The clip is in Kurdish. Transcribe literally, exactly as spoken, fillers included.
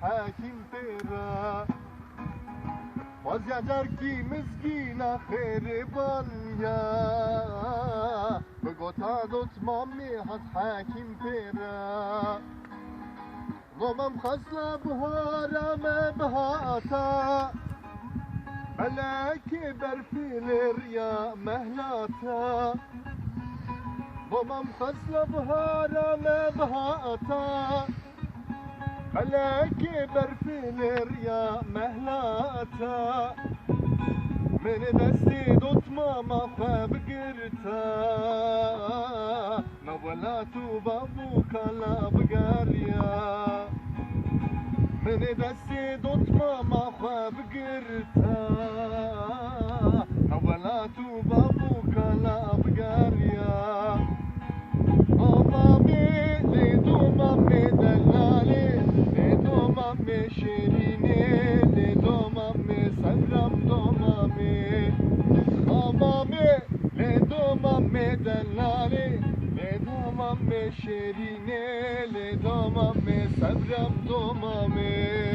Hekîm pêre. Xwaziya carkî mizgîna xêrêban ya. Bi gota dotmamê hat Hekîm pêre. Domam xwesta bihara me bihata. Belekê berfê lê riya mehlata. Domam xwesta bihara me bihata. Belekê berfê lê riya mehlata. Min destê dotmama xwe bigirta. Na welat û bav û kala bigeriya. Min destê dotmama xwe bigirta. Na welat û bav û kala bigeriya. Domamê, lê domamê delalê, lê domamê şêrînê, lê domamê sebram domamê. Domamê, lê domamê delalê, lê domamê şêrînê, lê domamê sebram domamê.